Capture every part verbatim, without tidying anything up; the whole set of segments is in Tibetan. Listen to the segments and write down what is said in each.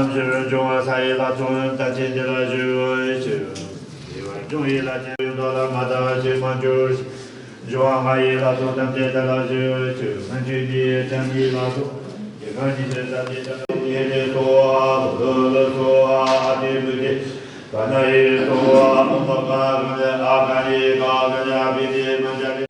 ཕྱིར་འབྱུང་བ་ས་ཡི་ལྷ་ཚོགས་ཐམས་ཅད་འདི་ལ་བཞུགས་ཤིག། བདེ་བར་འབྱུང་བའི་ལྷ་ཆེན་ཡོད་དོ་ལ་མ་དག་ཞིག་མ་གྱུར་ཞིག། འབྱུང་བ་ལྔ་ཡི་ལྷ་ཚོགས་ཐམས་ཅད་འདི་ལ་བཞུགས་ཤིག། སྔོན་བྱོན་འདི་ཡི་བྱམས་ཀྱི་ལྷ་ཚོགས་ཡི་གང་ཉིད་ཀྱི་ས་དེ་དག་ཡེ་ལེ་སོ་ཧ། ཧུ་ལུ་སོ་ཧ། ཨ་ཏི་མུ་ཏི་ག་ན་ཡེ་སོ་ཧ། ཨོཾ་མ་ག་ག་ནི་ཨ་ག་ནི་ག་ག་ནི་ཨ་བི་དེ་མ་ཇ་ནི།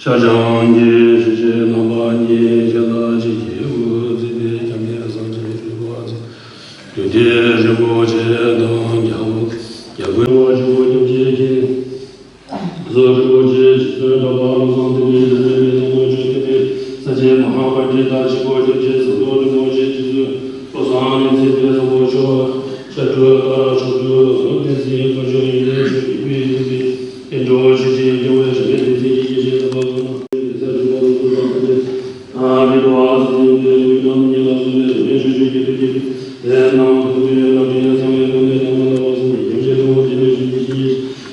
ཤར་བྱང་གི་ཞི་བྱེད་རྣམ་པ་གཉིས་ཞི་ལ་ཇི་སྐྱེས་བུ་བརྩིགས་པའི་རྒྱབ་ནས་སངས་རྒྱས་འོད་དཔག་ཚད། དུས་མཐའི་རིན་པོ་ཆེ་དང་རྒྱལ་པོ་རྒྱལ་པོའི་བ་ཇོ་བོ་སྐྱབས་རྗེ་མཁྱེན། བཟོ་རིན་པོ་ཆེ་རྗེ་བཙུན་གྲགས་པ་བློ་བཟང་བསྟན་པའི་ལུང་རིགས་པའི་བཟང་པོ་མཆོག་བསྟན་པའི་ས་སྐྱའི་མ་ཧཱ་པཎྜི་ཏ་ཆེན་པོ་སྐྱབས་རྗེ་ཟམ་གདོང་རིན་པོ་ཆེ་རྗེ་བཙུན་བློ་བཟང་ནས་མཛད་པའི་བཟང་པོ་མཆོག་ཕྱག་དྲུག་ལ་ཕྱོགས་བཅུ་བསྟན་འཛིན་དཀོན་མཆོག་ཡོན་ཏན་མཆོག་ཡིན་པའི་ཡོན་ཏན་སྐྱེ་འགྲོ་ཆོས་ཅན་སྐྱོང་བའི་རིག་པའི་བསྟན་འཛིན་གྱི་སྐྱེས་ཆེན་དམ་པ་ཀུན་ལ་ས་དྲུག་པ་ལ་སོགས་པ་ཐམས་ཅད་ཨ་མི་དོ་ཨ་སི་ཡོན་ཏན་ཡུལ་རྣམ་གཉིས་ལ་སོགས་པའི་རིག་པའི་ཆོས་ཅན་གྱི་ཐུགས་རྗེ་དེ་རྣམས་ཐུགས་རྗེ་ལ་ཕྲིན་ལས་ཚང་བའི་སྐུ་ལས་ལྷག་མ་ལ་བ་སེམས་ཉམས་བཞེས་གཏོང་བ་དེ་ནས་བྱུང་གི་ཕྱི་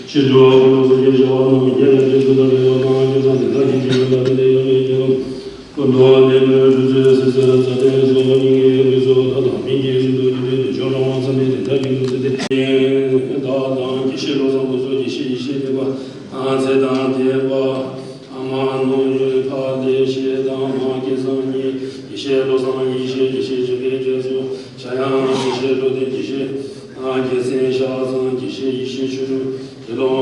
ཕྱི་དྲོ་ཁོ་ན་སངས་རྒྱས་བྱ་བ་རྣམས་རྒྱལ་ལ་རྗེས་སུ་བདག་འདྲ་བ་དང་སྐལ་བཟང་དེ་དག་གི་རྒྱུད་ལ་དེ་ལས་ཡོང་བའི་རྒྱལ་བ། སྐུ་མདོག་ནས་མོས་གྲུ་ཚོད་སི་སེར་ཚ་ཏན་སོགས་སྙིང་གའི་དབུས་སུ་ད་དང་མིང་གི་གཟུགས་སུ་བརྒྱུད་པའི་བདེ་མཆོག་རང་དབང་བསམ་པའི་དེ་དག་གི་ལུས་སུ་དེ་བདག་དང་དགེ་བཤེས་བློ་བཟང་ཕུན་ཚོགས་དགེ་བཤེས་ཡེ་ཤེས་ཕུན་པ་ཚེ་དང་ལྡན་པ། ཨ་མ་ནོར་བུ་འཕགས་བདེ་ཆེན་དང་མ་སྐལ་བཟང་གཉིས་དགེ་བཤེས་བློ་བཟང་ཡེ་ཤེས་དགེ་བཤེས་ཆོས་འཕེལ་རྒྱ་མཚོ། ཕྱྭ་གཡང་དགེ་བཤེས་བློ་ལྡན་དགེ་བཤེས་རྒྱལ་མཚན་ཤར་ཚང་དགེ་བཤེས་ཡེ་ཤེས་ཆོས་སྒྲོན། དགེ་སློང་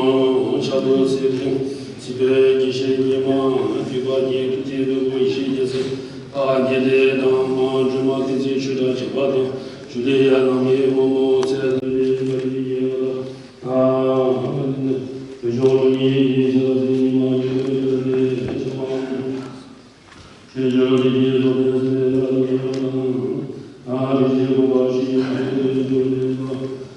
ཕྱག་རྡོར་ཚེ་ཕུན། སྲིད་པའི་དགེ་བཤེས་རྙིང་མ་འདུས་པ་རྒྱན་ཐུགས་རྗེ་ནོར་བུ་ཡེ་ཤེས་རྒྱལ་མཚན། ཨ་དགེ་ལེགས་དང་མ་སྒྲོལ་མ་བསྟན་འཛིན་ཆོས་གྲགས་བྱམས་པ་དང་ཇུ་ལི་ཡ་ནང་པའི་དབང་མོ་ཚེ་ལ་ལས་ཀྱི་བ་རི་རྒྱལ་ལ། ཨ་བོད་ལྗོངས་རང་ཉིད་ཀྱི་ཆེ་ལ་ཚེ་རྙིང་མ་ཡོད་པའི་ཆེ་ལ་ལས་བྱེད་མ། ཆོས་འབྱོར་ལས་ཀྱི་བཟོ་ལྟའི་སེམས་ལ་ལས་ཡོད་དང་། ཨ་རིག་བྱེད་དགོངས་པ་ཞིག་ཡོད་པའི་ཆོས་འབྱོར་ལས་ལ་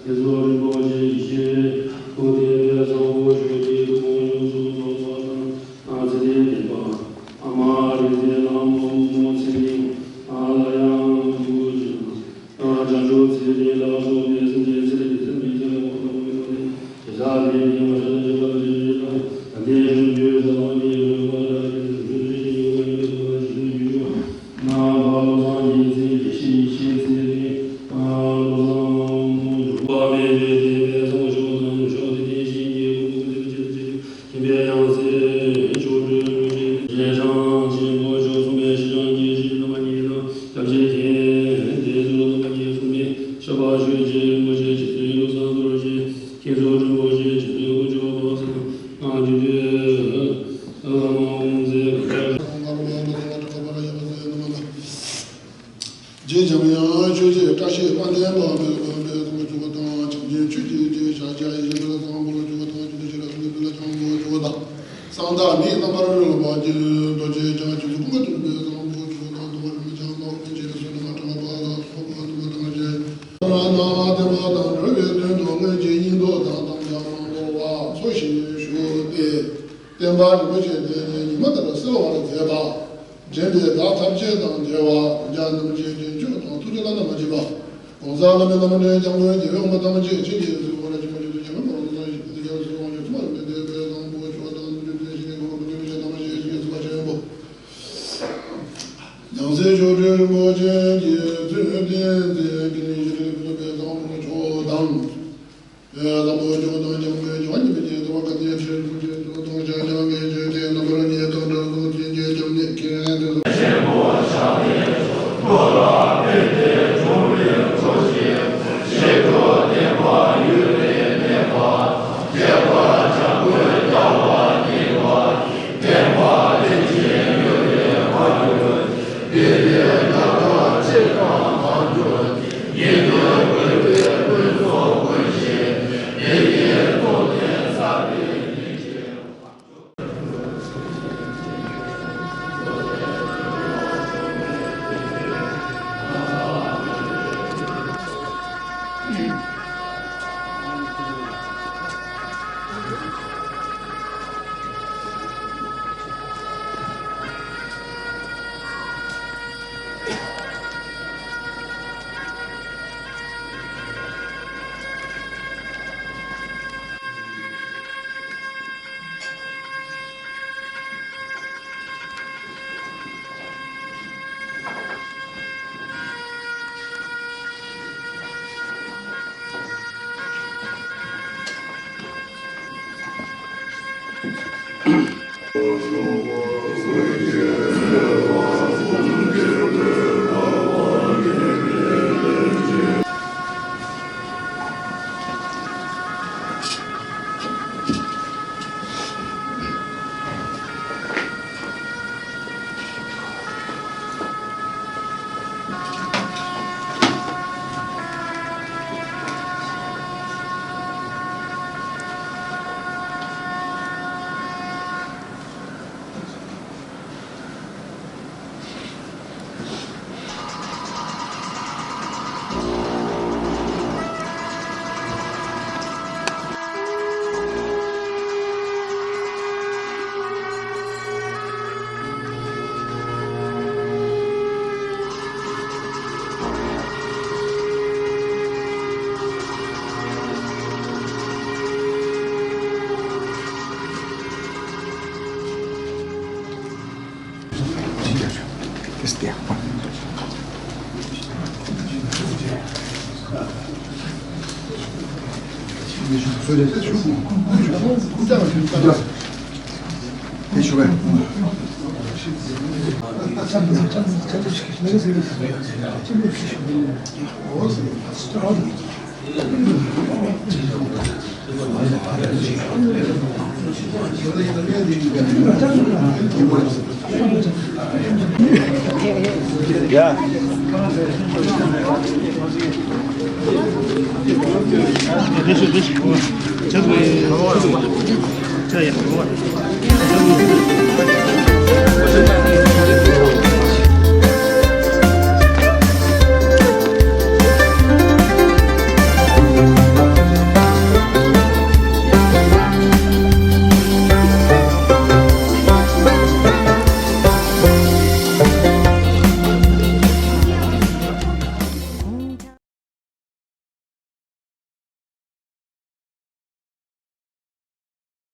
ཡེ་བཟོ་རིན་པོ་ཆེ་ཡེ་ཤེས་སྐུ་ལྡན་པའི་བཟང་པོ་ཆོས་ཀྱི་ཐུགས་དགོངས་ཡོངས་སུ་རྫོགས་པ་དང་། ཨ་ཚེ་ལྡན་བསྟན་པ་ཨ་མ་རིག་འཛིན་ལྷ་མོ་མོ་ཚེ་རིང་ཨ་ལ་ཡང་འཇུག་ཅིང་། ཨ་བྱང་ཆུབ་ཚེ་རིང་ལ་སོགས་པའི་སེམས་ཅན་ཚེ་རིང་ཚེ་རིང་ཚེ་རིང་འཁོར་ལོ་བའི་སྒོ་ནས་ རྗེ་འཇམ་དབྱངས་ཆོས་རྗེ་བཀྲ་ཤིས་དཔལ་ལྡན་པ་མེད་པའི་དབང་པོའི་ཚོགས་བཅུ་པ་དང་། བྱམས་ཆེན་ཆོས་ཀྱི་རྗེ་ཤཱཀྱ་ཡེ་ཤེས་དཔལ་བཟང་པོ་ལ་བཅུ་པ་དང་། ཆོས་རྗེ་ཤེས་རབ་སེང་གེ་དཔལ་ལ་བྱང་པོ་བཅུ་པ་དང་། གསང་བདག་མིའི་རྣམ་པར་རོལ་པ་ཀུན་རྡོ་རྗེ་འཆང་། རྗེ་བཙུན་ཀུན་དགའ་བསྟན་པའི་བཟང་པོ་བཅུ་པ་དང་། རྡོ་རྗེ་འཆང་དང་ཀུན་མཁྱེན་བསོད་ནམས་གྲགས་པ་ལ་སོགས་པ་དུ་མ་དང་རྗེ་རང་དང་བསྟན་པ་དང་འགྲོ་བའི་དོན་དུ་སྔོན་གྱི་སྙིང་སྟོབས་དང་དམ་བཅའ་མང་པོ་བ་འཚོ་ཞིང་བཞུགས་ཏེ། བསྟན་པ་རིན་པོ་ཆེ་དེ་ཉིད་ཉི་མ་ལྟར་གསལ་བར་མཛད་པ། འདྲེན་པའི་བདག་ཐམས་ཅད་དང་འབྲེལ་བ་ཡང་ནམ་མཁའི་རྗེས་འཇུག་དང་ཐུགས་རྗེ་བླ་ན་མ་མཆིས་པ། གོང་ས་བླ་མེད་བླ་མ་འདྲེན་སྐྱབས་མགོན་རྒྱལ་བའི་དབང་པོ་ཐམས་ཅད་ཆེད་ཀྱི་གཟིགས་པར་ཆེན་པོ་ཆེན་པོ་རྒྱལ་བའི་གཟིགས་དབང་ཕྱུག་ཐུགས་མ་ལུས་ཏེ་དེ་བཟང་པོ་ཆོས་དང་ནམ་རྒྱུན་དེ་བཞིན་གྱི་གོ་ལ་ཀུན་ཏུ་མི་ཆེན་ཐམས་ཅད་ཀྱི་གཟིགས་པ་ཆེན་པོ། ཡང་སྲིད་མཆོག་སྤྲུལ་རིན་པོ་ཆེ་གིས་བཙུན་བསྟན་འཛིན་དགེ་ལེགས་ཤེས་རིག་ཕུན་ཚོགས་པའི་བཟང་པོ་མཆོག་དང་། བླ་མ་མཆོག་དང་སྐྱབས་མགོན་ཆེན་པོ་ཉི་མའི་རྒྱལ་ཚབ་ཀ་ཏི་ཡ་ཁྲི་རིན་པོ་ཆེ་མཆོག་དང་ཤཱཀྱ་དགེ་ཆོས་ཀྱི་རྣམ་པར་ཉེ་དང་འདྲ་བཟང་མཁྱེན་བརྒྱད་སྐྱབས་གནས་མཁན་དེ་ཚོ།